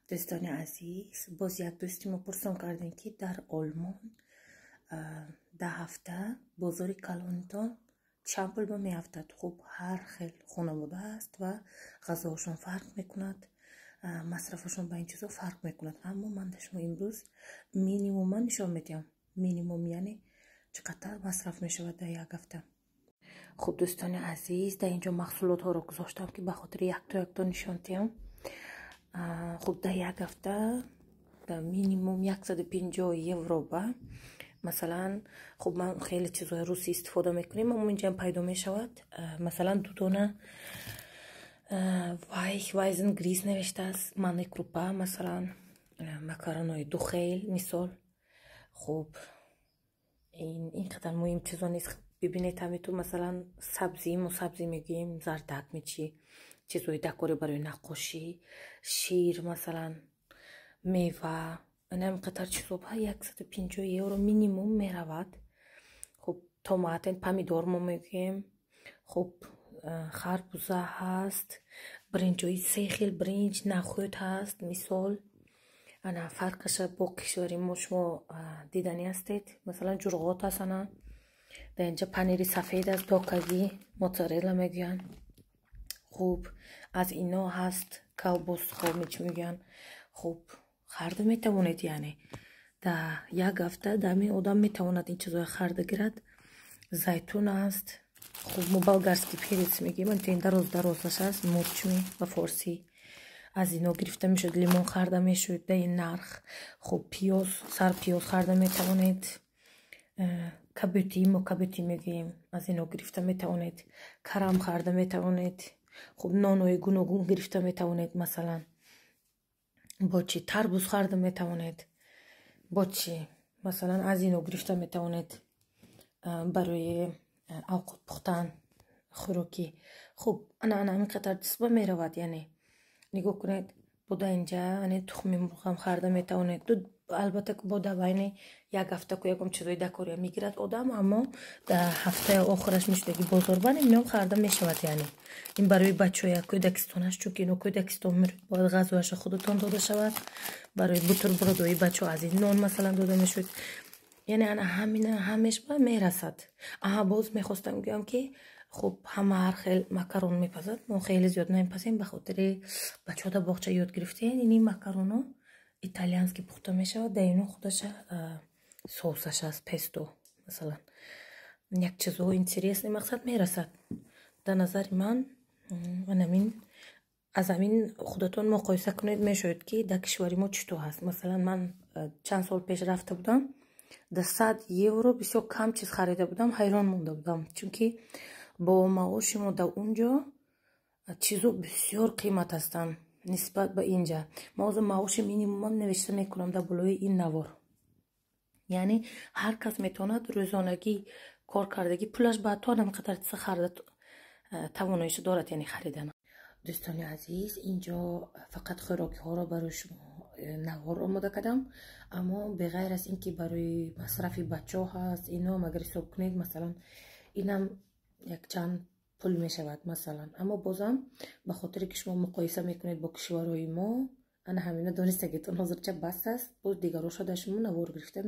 Дӯстони азиз, боз як дӯсти мо пурсон кардем, ки дар Олмон дар ҳафта бозори калонитон чанд пул ба меафтад. Хуб, ҳар хел хонавода аст ва ғазоҳошон фарқ мекунад, масрафашон ба ин чизо фарқ мекунад. Аммо ман дар шумо имрӯз минимума нишон медиҳам. Минимум, яъне чӣ қадар масраф мешавад дар як ҳафта. Хуб, дӯстони азиз, дар инҷо маҳсулотҳоро гузоштам, ки ба хотири якто якто нишон диҳам. Хуб, дар як ҳафта дар минимум 150 евро ба, масалан, хуб, ман хеле чизҳои русӣ истифода мекунем, аммо инҷаам пайдо мешавад. Масалан, ду дона Weizen Grieß навиштааст, манный крупа, масалан, макаронои духел, мисол. Хуб, ин қадар муҳим чизо нест. Бибинед, ҳамиту, масалан, сабзӣ, мо сабзӣ мегӯем, зардак мечи, чизҳои дакорӣ барои наққошӣ, шир, масалан, мева, инам қадар чизо ба 150 евро минимум меравад. Хуб, томат, помидор мо мегӯем. Хуб, харбуза ҳаст, бринҷои се хел, бринҷ, нахӯд ҳаст, мисол. Ана, фарқаша бо кишвари мо шумо диданӣ ҳастед. Масалан, ҷурғот аст, ана, дар инҷа панири сафед аст, докагӣ, моцарелла мегӯянд. Хуб, аз ино ҳаст, колбасҳо чӣ мегӯянд. Хуб, харда метавонед, яъне дар як ҳафта дар ҳамин одам метавонад ин чизоро харда гирад. Зайтун аст. Хуб, мо болгарский перец мегӯем, ин дароз дарозаш аст, мурчми ба форсӣ, аз ино гирифта мешуд. Лимон харда мешуд дар ин нарх. Хуб, пиёз, сарпиёз харда метавонед. Кабутӣ, мо кабутӣ мегӯем, аз ино гирифта метавонед. Карам харда метавонед. Хуб, нонҳои гуногун гирифта метавонед. Масалан, бо чӣ, тарбуз харда метавонед, бо чӣ, масалан, аз ино гирифта метавонед барои авқот пухтан, хӯрокӣ. Хуб, ана ана ҳамин қадар чизба меравад. Яъне нигоҳ кунед, буда инҷа ане тухми мурғам харда метавонед. Албатта, бо дар байни як ҳафта ку ягон чизои дакория мегирад одам, аммо дар ҳафтаи охираш мешудаги бозор барем, инам харда мешавад. Яъне ин барои бачаҳоя кӯдакистонаш, чунки ино кӯдакистон, бояд ғазояша худатон дода шавад. Барои бутербродои бачаҳо аз ин нон, масалан, дода мешуд. Яъне ана ҳамина ҳамеш ба мерасад. Аҳа, боз мехостам гӯям, ки хуб, ҳама ҳар хел макарон мепазад, мо хеле зиёд намепазем, ба хотири бачаҳо дар боғча ёд гирифтем. Ини макароно итальянский пухта мешавад, дар ино худаша соусаш аст, песто. Масалан, як чизо интересный, мақсад, мерасад. Дар назари ман, анамин аз ҳамин худатон муқоиса кунед, мешавед, ки дар кишвари мо чӣ то ҳаст. Масалан, ман чанд сол пеш рафта будам, дар 100 евро бисёр кам чиз харида будам, ҳайрон монда будам, чунки бо маоши мо дар он ҷо чизо бисёр қимат ҳастанд нисбат ба инҷа. Ма ҳозир маоши минимумам навишта мекунам дар болои ин навор. Яъне ҳар кас метавонад рӯзонагӣ кор кардагӣ пулаш ба то ҳамин қадар чиза харда тавоноиша дорад, яъне харидан. Дӯстони азиз, инҷо фақат хӯрокиҳоро барои шумо навор омода кардам, аммо беғайр аз ин ки барои масрафи бачаҳо ҳаст, иноам агар ҳисоб кунед, масалан, инам якчанд пул мешавад, масалан. Аммо бозам ба хотире ки шумо муқоиса мекунед бо кишварҳои мо, ана ҳамина донистагитон ҳозирча бас аст. Боз дигароша дар шумо навор гирифта.